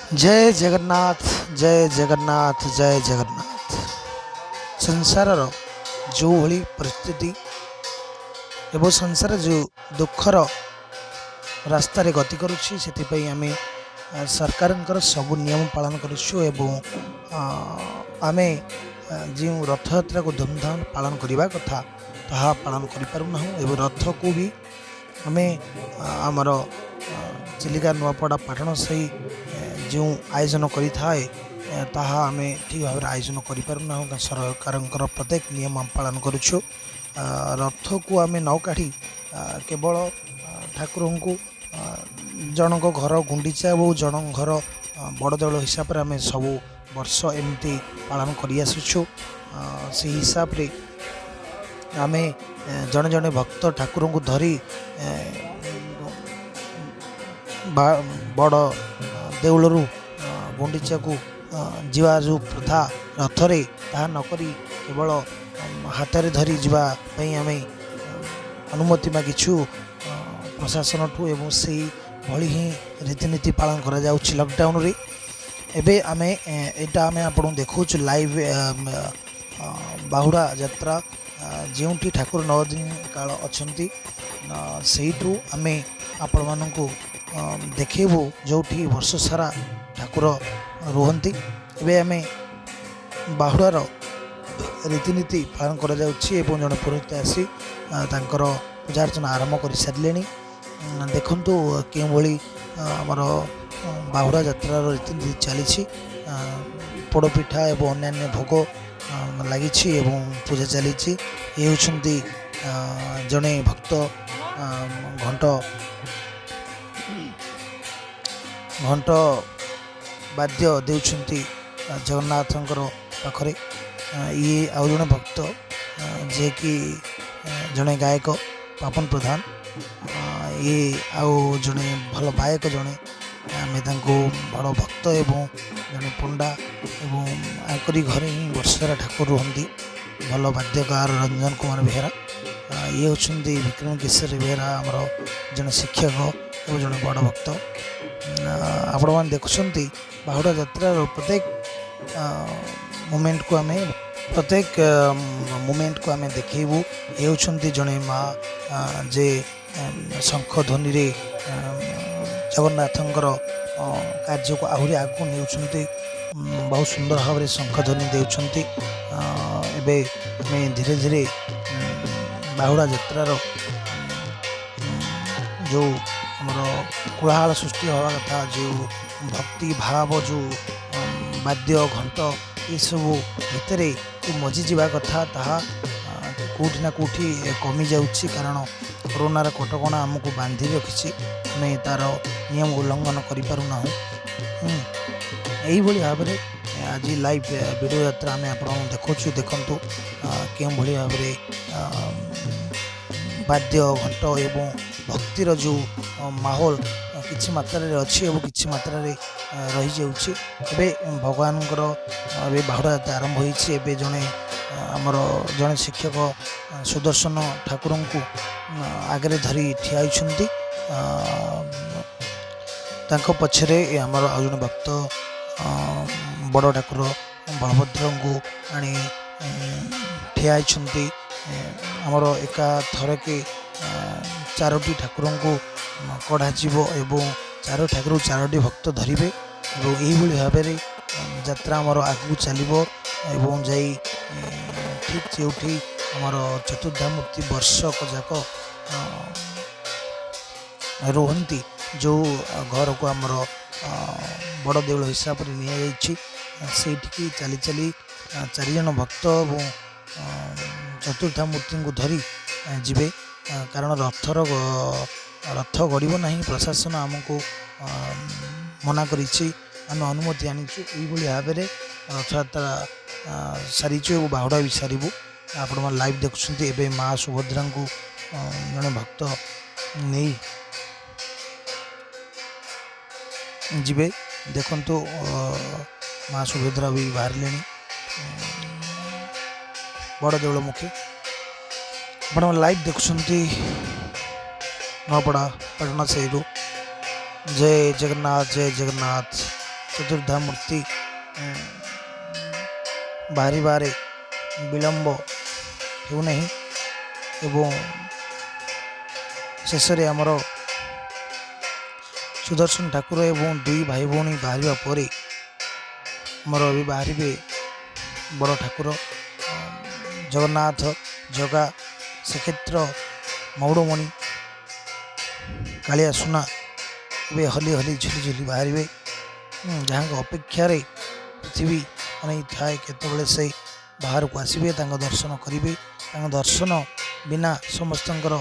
ଜୟ ଜଗନ୍ନାଥ, ଜୟ ଜଗନ୍ନାଥ, ଜୟ ଜଗନ୍ନାଥ। ସଂସାରର ଯେଉଁଭଳି ପରିସ୍ଥିତି ଏବଂ ସଂସାର ଯେଉଁ ଦୁଃଖର ରାସ୍ତାରେ ଗତି କରୁଛି, ସେଥିପାଇଁ ଆମେ ସରକାରଙ୍କର ସବୁ ନିୟମ ପାଳନ କରୁଛୁ ଏବଂ ଆମେ ଯେଉଁ ରଥଯାତ୍ରାକୁ ଧୁମଧାମ ପାଳନ କରିବା କଥା, ତାହା ପାଳନ କରିପାରୁନାହୁଁ। ଏବଂ ରଥକୁ ବି ଆମେ ଆମର ଚିଲିକା ନୂଆପଡ଼ା ପାଟଣା ସାହି ଯେଉଁ ଆୟୋଜନ କରିଥାଏ, ତାହା ଆମେ ଠିକ୍ ଭାବରେ ଆୟୋଜନ କରିପାରୁନାହୁଁ। ସରକାରଙ୍କର ପ୍ରତ୍ୟେକ ନିୟମ ଆମେ ପାଳନ କରୁଛୁ। ରଥକୁ ଆମେ ନ କାଢ଼ି କେବଳ ଠାକୁରଙ୍କୁ ଜଣଙ୍କ ଘର ଗୁଣ୍ଡିଚା ଏବଂ ଜଣଙ୍କ ଘର ବଡ଼ ଦେଉଳ ହିସାବରେ ଆମେ ସବୁ ବର୍ଷ ଏମିତି ପାଳନ କରିଆସୁଛୁ। ସେହି ହିସାବରେ ଆମେ ଜଣେ ଜଣେ ଭକ୍ତ ଠାକୁରଙ୍କୁ ଧରି ବା ବଡ଼ ଦେଉଳରୁ ଗୁଣ୍ଡିଚାକୁ ଯିବା ଯେଉଁ ପ୍ରଥା ରଥରେ, ତାହା ନକରି କେବଳ ହାତରେ ଧରି ଯିବା ପାଇଁ ଆମେ ଅନୁମତି ମାଗିଛୁ ପ୍ରଶାସନଠୁ ଏବଂ ସେଇଭଳି ହିଁ ରୀତିନୀତି ପାଳନ କରାଯାଉଛି ଲକଡାଉନରେ। ଏବେ ଆମେ ଏଇଟା ଆମେ ଆପଣଙ୍କୁ ଦେଖାଉଛୁ ଲାଇଭ୍ ବାହୁଡ଼ା ଯାତ୍ରା, ଯେଉଁଠି ଠାକୁର 9 ଦିନ କାଳ ଅଛନ୍ତି। ସେଇଠୁ ଆମେ ଆପଣମାନଙ୍କୁ ଦେଖେଇବୁ, ଯେଉଁଠି ବର୍ଷ ସାରା ଠାକୁର ରୁହନ୍ତି। ଏବେ ଆମେ ବାହୁଡ଼ାର ରୀତିନୀତି ପାଳନ କରାଯାଉଛି ଏବଂ ଜଣେ ପୁରୋହିତ ଆସି ତାଙ୍କର ପୂଜା ଅର୍ଚ୍ଚନା ଆରମ୍ଭ କରିସାରିଲେଣି। ଦେଖନ୍ତୁ କେଉଁଭଳି ଆମର ବାହୁଡ଼ା ଯାତ୍ରାର ରୀତିନୀତି ଚାଲିଛି। ପୋଡ଼ପିଠା ଏବଂ ଅନ୍ୟାନ୍ୟ ଭୋଗ ଲାଗିଛି ଏବଂ ପୂଜା ଚାଲିଛି। ଇଏ ହେଉଛନ୍ତି ଜଣେ ଭକ୍ତ, ଘଣ୍ଟ ଘଣ୍ଟ ବାଦ୍ୟ ଦେଉଛନ୍ତି ଜଗନ୍ନାଥଙ୍କର ପାଖରେ। ଇଏ ଆଉ ଜଣେ ଭକ୍ତ, ଯିଏକି ଜଣେ ଗାୟକ ପାପନ ପ୍ରଧାନ। ଇଏ ଆଉ ଜଣେ ଭଲ ବାୟକ ଜଣେ, ଆମେ ତାଙ୍କୁ ବଡ଼ ଭକ୍ତ ଏବଂ ଜଣେ ପଣ୍ଡା ଏବଂ ଆଙ୍କରି ଘରେ ହିଁ ବର୍ଷ ସାରା ଠାକୁର ରୁହନ୍ତି। ଭଲ ବାଦ୍ୟକାର ରଞ୍ଜନ କୁମାର ବେହେରା। ଇଏ ହେଉଛନ୍ତି ବିକ୍ରମ କେଶରୀ ବେହେରା, ଆମର ଜଣେ ଶିକ୍ଷକ ଏବଂ ଜଣେ ବଡ଼ ଭକ୍ତ। ଆପଣମାନେ ଦେଖୁଛନ୍ତି ବାହୁଡ଼ା ଯାତ୍ରାର ପ୍ରତ୍ୟେକ ମୁମେଣ୍ଟକୁ, ଆମେ ପ୍ରତ୍ୟେକ ମୁମେଣ୍ଟକୁ ଆମେ ଦେଖେଇବୁ। ଇଏ ହେଉଛନ୍ତି ଜଣେ ମା, ଯେ ଶଙ୍ଖ ଧ୍ୱନିରେ ଜଗନ୍ନାଥଙ୍କର କାର୍ଯ୍ୟକୁ ଆହୁରି ଆଗକୁ ନେଉଛନ୍ତି। ବହୁତ ସୁନ୍ଦର ଭାବରେ ଶଙ୍ଖ ଧ୍ୱନି ଦେଉଛନ୍ତି। ଏବେ ଆମେ ଧୀରେ ଧୀରେ ବାହୁଡ଼ା ଯାତ୍ରାର ଯେଉଁ ଆମର କୋଳାହଳ ସୃଷ୍ଟି ହେବା କଥା, ଯେଉଁ ଭକ୍ତି ଭାବ, ଯେଉଁ ବାଦ୍ୟ ଘଣ୍ଟ ଏସବୁ ଭିତରେ ଯେଉଁ ମଜିଯିବା କଥା, ତାହା କେଉଁଠି ନା କେଉଁଠି କମିଯାଉଛି, କାରଣ କରୋନାର କଟକଣା ଆମକୁ ବାନ୍ଧି ରଖିଛି। ଆମେ ତା'ର ନିୟମ ଉଲ୍ଲଙ୍ଘନ କରିପାରୁନାହୁଁ। ଏଇଭଳି ଭାବରେ ଆଜି ଲାଇଭ୍ ଭିଡ଼ିଓ ଯାତ୍ରା ଆମେ ଆପଣଙ୍କୁ ଦେଖାଉଛୁ। ଦେଖନ୍ତୁ କେଉଁଭଳି ଭାବରେ ବାଦ୍ୟ ଘଣ୍ଟ ଏବଂ ଭକ୍ତିର ଯେଉଁ ମାହୋଲ କିଛି ମାତ୍ରାରେ ଅଛି ଏବଂ କିଛି ମାତ୍ରାରେ ରହିଯାଉଛି। ଏବେ ଭଗବାନଙ୍କର ଏବେ ବାହୁଡ଼ା ଯାତ୍ରା ଆରମ୍ଭ ହୋଇଛି। ଏବେ ଜଣେ ଆମର ଜଣେ ଶିକ୍ଷକ ସୁଦର୍ଶନ ଠାକୁରଙ୍କୁ ଆଗରେ ଧରି ଠିଆ ହୋଇଛନ୍ତି। ତାଙ୍କ ପଛରେ ଆମର ଆଉ ଜଣେ ଭକ୍ତ ବଡ଼ ଠାକୁର ବଳଭଦ୍ରଙ୍କୁ ଆଣି ଠିଆ ହେଇଛନ୍ତି। ଆମର ଏକା ଥରକେ ଚାରୋଟି ଠାକୁରଙ୍କୁ କଢ଼ାଯିବ ଏବଂ ଚାରୋ ଠାକୁର ଚାରୋଟି ଭକ୍ତ ଧରିବେ ଏବଂ ଏଇଭଳି ଭାବରେ ଯାତ୍ରା ଆମର ଆଗକୁ ଚାଲିବ ଏବଂ ଯାଇ ଠିକ୍ ଯେଉଁଠି ଆମର ଚତୁର୍ଦ୍ଧାମୂର୍ତ୍ତି ବର୍ଷକ ଯାକ ରୁହନ୍ତି, ଯେଉଁ ଘରକୁ ଆମର ବଡ଼ ଦେଉଳ ହିସାବରେ ନିଆଯାଇଛି, ସେଇଠିକି ଚାଲି ଚାଲି ଚାରିଜଣ ଭକ୍ତ ଏବଂ ଚତୁର୍ଦ୍ଧାମୂର୍ତ୍ତିଙ୍କୁ ଧରି ଯିବେ, କାରଣ ରଥ ଗଡ଼ିବ ନାହିଁ। ପ୍ରଶାସନ ଆମକୁ ମନା କରିଛି। ଆମେ ଅନୁମତି ଆଣିଛୁ। ଏଇଭଳି ଭାବରେ ରଥଯାତ୍ରା ସାରିଛୁ ଏବଂ ବାହୁଡ଼ା ବି ସାରିବୁ। ଆପଣମାନେ ଲାଇଭ୍ ଦେଖୁଛନ୍ତି। ଏବେ ମା ସୁଭଦ୍ରାଙ୍କୁ ଜଣେ ଭକ୍ତ ନେଇ ଯିବେ। ଦେଖନ୍ତୁ, ମା ସୁଭଦ୍ରା ବି ବାହାରିଲେଣି ବଡ଼ ଦେଉଳମୁଖୀ। ଆପଣ ଲାଇଭ୍ ଦେଖୁଛନ୍ତି ନୂଆପଡ଼ା ପାଟଣା ସାହିରୁ। ଜୟ ଜଗନ୍ନାଥ, ଜୟ ଜଗନ୍ନାଥ, ଚତୁର୍ଦ୍ଧା ମୂର୍ତ୍ତି ବାହାରିବାରେ ବିଳମ୍ବ ହେଉନାହିଁ ଏବଂ ଶେଷରେ ଆମର ସୁଦର୍ଶନ ଠାକୁର ଏବଂ ଦୁଇ ଭାଇ ଭଉଣୀ ବାହାରିବା ପରେ ଆମର ଏବେ ବାହାରିବେ ବଡ଼ ଠାକୁର ଜଗନ୍ନାଥ, ଜଗା, ଶ୍ରୀକ୍ଷେତ୍ର, ମଉଡ଼ମଣି, କାଳିଆ ସୁନା ଏବେ ହଲି ହଲି ଝୁଲି ଝୁଲି ବାହାରିବେ, ଯାହାଙ୍କ ଅପେକ୍ଷାରେ ପୃଥିବୀ ଅନେଇଥାଏ କେତେବେଳେ ସେ ବାହାରକୁ ଆସିବେ, ତାଙ୍କ ଦର୍ଶନ କରିବେ। ତାଙ୍କ ଦର୍ଶନ ବିନା ସମସ୍ତଙ୍କର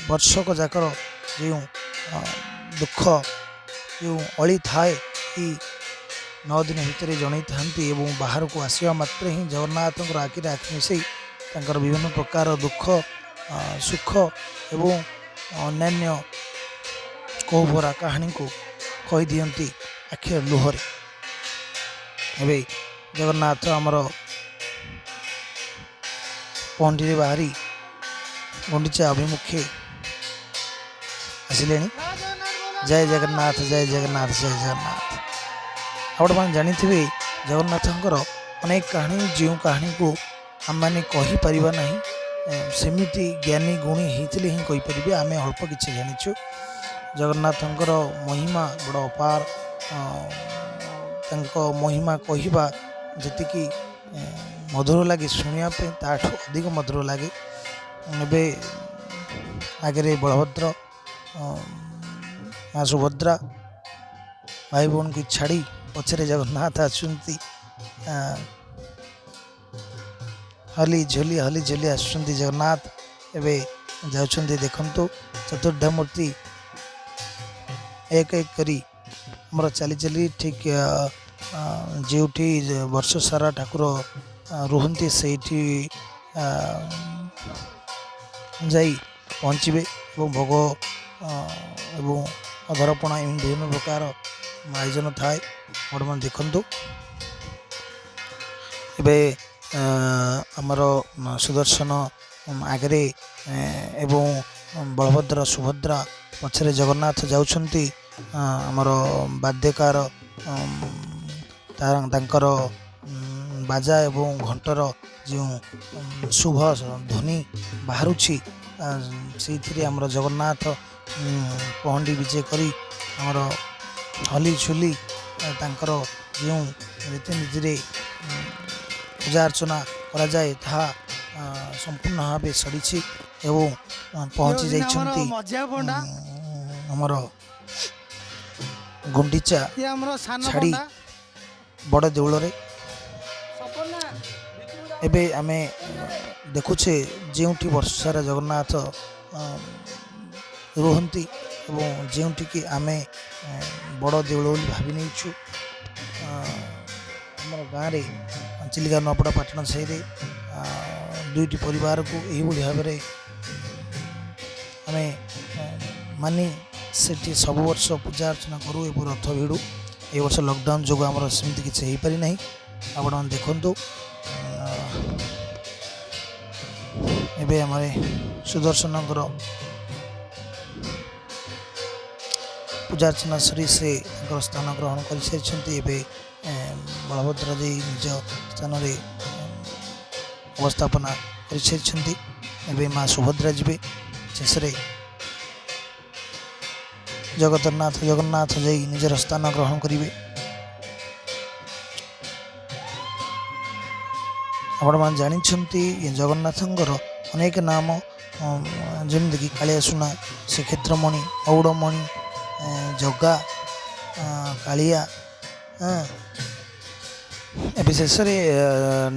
ବର୍ଷକ ଯାକର ଯେଉଁ ଦୁଃଖ, ଯେଉଁ ଅଳି ଥାଏ, ଏଇ 9 ଦିନ ଭିତରେ ଜଣାଇଥାନ୍ତି ଏବଂ ବାହାରକୁ ଆସିବା ମାତ୍ରେ ହିଁ ଜଗନ୍ନାଥଙ୍କର ଆଖିରେ ଆଖି ମିଶାଇ ତାଙ୍କର ବିଭିନ୍ନ ପ୍ରକାର ଦୁଃଖ, ସୁଖ ଏବଂ ଅନ୍ୟାନ୍ୟ କୋହଭରା କାହାଣୀକୁ କହିଦିଅନ୍ତି ଆଖିର ଲୁହରେ। ଏବେ ଜଗନ୍ନାଥ ଆମର ପହଣ୍ଡିରେ ବାହାରି ଗୁଣ୍ଡିଚା ଅଭିମୁଖେ ଆସିଲେଣି। ଜୟ ଜଗନ୍ନାଥ, ଜୟ ଜଗନ୍ନାଥ, ଜୟ ଜଗନ୍ନାଥ। ଆପଣମାନେ ଜାଣିଥିବେ ଜଗନ୍ନାଥଙ୍କର ଅନେକ କାହାଣୀ, ଯେଉଁ କାହାଣୀକୁ ଆମେମାନେ କହିପାରିବା ନାହିଁ, ସେମିତି ଜ୍ଞାନୀ ଗୁଣୀ ହେଇଥିଲେ ହିଁ କହିପାରିବେ। ଆମେ ଅଳ୍ପ କିଛି ଜାଣିଛୁ। ଜଗନ୍ନାଥଙ୍କର ମହିମା ବଡ଼ ଅପାର। ତାଙ୍କ ମହିମା କହିବା ଯେତିକି ମଧୁର ଲାଗେ ଶୁଣିବା ପାଇଁ, ତାଠୁ ଅଧିକ ମଧୁର ଲାଗେ। ଏବେ ଆଗରେ ବଳଭଦ୍ର, ମା ସୁଭଦ୍ରା ଭାଇ ଭଉଣୀକୁ ଛାଡ଼ି ପଛରେ ଜଗନ୍ନାଥ ଆସୁଛନ୍ତି। ହଲି ଝୁଲି ହଲି ଝୁଲି ଆସୁଛନ୍ତି ଜଗନ୍ନାଥ। ଏବେ ଯାଉଛନ୍ତି, ଦେଖନ୍ତୁ ଚତୁର୍ଦ୍ଧା ମୂର୍ତ୍ତି ଏକ ଏକ କରି ଆମର ଚାଲି ଚାଲି ଠିକ୍ ଯେଉଁଠି ବର୍ଷ ସାରା ଠାକୁର ରୁହନ୍ତି ସେଇଠି ଯାଇ ପହଞ୍ଚିବେ ଏବଂ ଭୋଗ ଏବଂ ଅଧରପଣା ଏମିତି ବିଭିନ୍ନ ପ୍ରକାର ଆୟୋଜନ ଥାଏ। ଆପଣମାନେ ଦେଖନ୍ତୁ ଏବେ ଆମର ସୁଦର୍ଶନ ଆଗରେ ଏବଂ ବଳଭଦ୍ର ସୁଭଦ୍ରା ପଛରେ ଜଗନ୍ନାଥ ଯାଉଛନ୍ତି। ଆମର ବାଦ୍ୟକାର ତାଙ୍କର ବାଜା ଏବଂ ଘଣ୍ଟର ଯେଉଁ ଶୁଭ ଧ୍ୱନି ବାହାରୁଛି, ସେଇଥିରେ ଆମର ଜଗନ୍ନାଥ ପହଣ୍ଡି ବିଜେ କରି ଆମର ହଲି ଝୁଲି ତାଙ୍କର ଯେଉଁ ରୀତିନୀତିରେ ପୂଜା ଅର୍ଚ୍ଚନା କରାଯାଏ ତାହା ସମ୍ପୂର୍ଣ୍ଣ ଭାବେ ସରିଛି ଏବଂ ପହଞ୍ଚି ଯାଇଛନ୍ତି ଆମର ଗୁଣ୍ଡିଚା ଛାଡ଼ି ବଡ଼ ଦେଉଳରେ। ଏବେ ଆମେ ଦେଖୁଛେ ଯେଉଁଠି ବର୍ଷ ସାରା ଜଗନ୍ନାଥ ରୁହନ୍ତି ଏବଂ ଯେଉଁଠିକି ଆମେ ବଡ଼ ଦେଉଳ ବୋଲି ଭାବି ନେଇଛୁ। ଆମର ଗାଁରେ ଚିଲିକା ନୂଆପଡ଼ା ପାଟଣା ସାହିରେ ଦୁଇଟି ପରିବାରକୁ ଏହିଭଳି ଭାବରେ ଆମେ ମାନି ସେଠି ସବୁ ବର୍ଷ ପୂଜା ଅର୍ଚ୍ଚନା କରୁ ଏବଂ ରଥ ଭିଡ଼ୁ। ଏ ବର୍ଷ ଲକଡାଉନ୍ ଯୋଗୁଁ ଆମର ସେମିତି କିଛି ହେଇପାରି ନାହିଁ। ଆପଣମାନେ ଦେଖନ୍ତୁ ଏବେ ଆମର ସୁଦର୍ଶନଙ୍କର ପୂଜା ଅର୍ଚ୍ଚନା ସରି ସେ ତାଙ୍କର ସ୍ଥାନ ଗ୍ରହଣ କରିସାରିଛନ୍ତି। ଏବେ ବଳଭଦ୍ର ଦେଇ ନିଜ ସ୍ଥାନରେ ଅବସ୍ଥାପନା କରିସାରିଛନ୍ତି। ଏବେ ମା ସୁଭଦ୍ରା ଯିବେ। ଶେଷରେ ଜଗତନାଥ ଜଗନ୍ନାଥ ଯାଇ ନିଜର ସ୍ଥାନ ଗ୍ରହଣ କରିବେ। ଆପଣମାନେ ଜାଣିଛନ୍ତି ଜଗନ୍ନାଥଙ୍କର ଅନେକ ନାମ, ଯେମିତିକି କାଳିଆ ସୁନା, ଶ୍ରୀକ୍ଷେତ୍ରମଣି, ମଉଡ଼ମଣି, ଜଗା, କାଳିଆ। ଏବେ ଶେଷରେ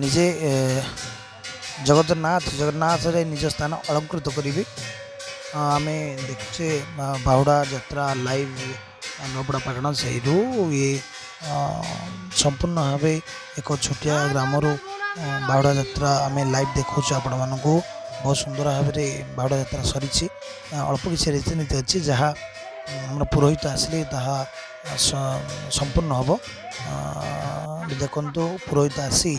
ନିଜେ ଜଗତନାଥ ଜଗନ୍ନାଥରେ ନିଜ ସ୍ଥାନ ଅଳଙ୍କୃତ କରିବେ। ଆମେ ଦେଖୁଛେ ବାହୁଡ଼ା ଯାତ୍ରା ଲାଇଭ୍ ନୂଆପଡ଼ା ପାଟଣା ସାହିରୁ। ଇଏ ସମ୍ପୂର୍ଣ୍ଣ ଭାବେ ଏକ ଛୋଟିଆ ଗ୍ରାମରୁ ବାହୁଡ଼ା ଯାତ୍ରା ଆମେ ଲାଇଭ୍ ଦେଖାଉଛୁ ଆପଣମାନଙ୍କୁ। ବହୁତ ସୁନ୍ଦର ଭାବରେ ବାହୁଡ଼ା ଯାତ୍ରା ସରିଛି। ଅଳ୍ପ କିଛି ରୀତିନୀତି ଅଛି, ଯାହା ଆମର ପୁରୋହିତ ଆସିଲେ ତାହା ସମ୍ପୂର୍ଣ୍ଣ ହେବ। ଦେଖନ୍ତୁ ପୁରୋହିତ ଆସି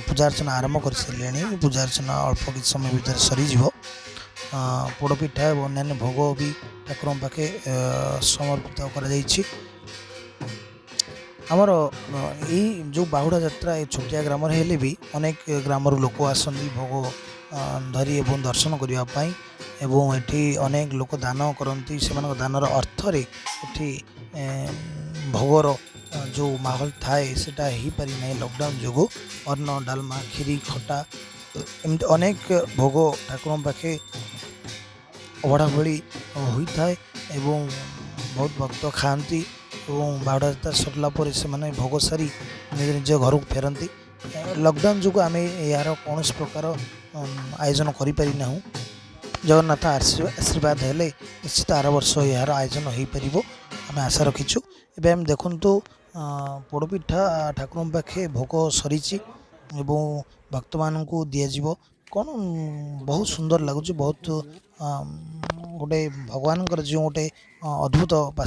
ପୂଜା ଅର୍ଚ୍ଚନା ଆରମ୍ଭ କରିସାରିଲେଣି। ପୂଜା ଅର୍ଚ୍ଚନା ଅଳ୍ପ କିଛି ସମୟ ଭିତରେ ସରିଯିବ। ପୋଡ଼ପିଠା ଏବଂ ଅନ୍ୟାନ୍ୟ ଭୋଗ ବି ଠାକୁରଙ୍କ ପାଖେ ସମର୍ପିତ କରାଯାଇଛି। ଆମର ଏଇ ଯେଉଁ ବାହୁଡ଼ା ଯାତ୍ରା ଏ ଛୋଟିଆ ଗ୍ରାମରେ ହେଲେ ବି ଅନେକ ଗ୍ରାମରୁ ଲୋକ ଆସନ୍ତି ଭୋଗ ଧରି ଏବଂ ଦର୍ଶନ କରିବା ପାଇଁ ଏବଂ ଏଠି ଅନେକ ଲୋକ ଦାନ କରନ୍ତି। ସେମାନଙ୍କ ଦାନର ଅର୍ଥରେ ଏଠି ଭୋଗର ଯେଉଁ ମାହୋଲ ଥାଏ, ସେଇଟା ହେଇପାରି ନାହିଁ ଲକଡାଉନ୍ ଯୋଗୁଁ। ଅନ୍ନ, ଡାଲମା, କ୍ଷୀରି, ଖଟା, ଏମିତି ଅନେକ ଭୋଗ ଠାକୁରଙ୍କ ପାଖେ ଅବଢ଼ା ଭଳି ହୋଇଥାଏ ଏବଂ ବହୁତ ଭକ୍ତ ଖାଆନ୍ତି ଏବଂ ବାହୁଡ଼ା ଯାତ୍ରା ସରିଲା ପରେ ସେମାନେ ଭୋଗ ସାରି ନିଜ ନିଜ ଘରକୁ ଫେରନ୍ତି। ଲକଡାଉନ୍ ଯୋଗୁଁ ଆମେ ଏହାର କୌଣସି ପ୍ରକାର ଆୟୋଜନ କରିପାରିନାହୁଁ। ଜଗନ୍ନାଥ ଆଶୀର୍ବାଦ ହେଲେ ନିଶ୍ଚିତ ଆର ବର୍ଷ ଏହାର ଆୟୋଜନ ହୋଇପାରିବ, ଆମେ ଆଶା ରଖିଛୁ। ଏବେ ଆମେ ଦେଖନ୍ତୁ, ପୋଡ଼ପିଠା ଠାକୁରଙ୍କ ପାଖେ ଭୋଗ ସରିଛି ଏବଂ ଭକ୍ତମାନଙ୍କୁ ଦିଆଯିବ। କ'ଣ ବହୁତ ସୁନ୍ଦର ଲାଗୁଛି, ବହୁତ ଗୋଟେ ଭଗବାନଙ୍କର ଯେଉଁ ଗୋଟେ ଅଦ୍ଭୁତ ବାସ୍ନା।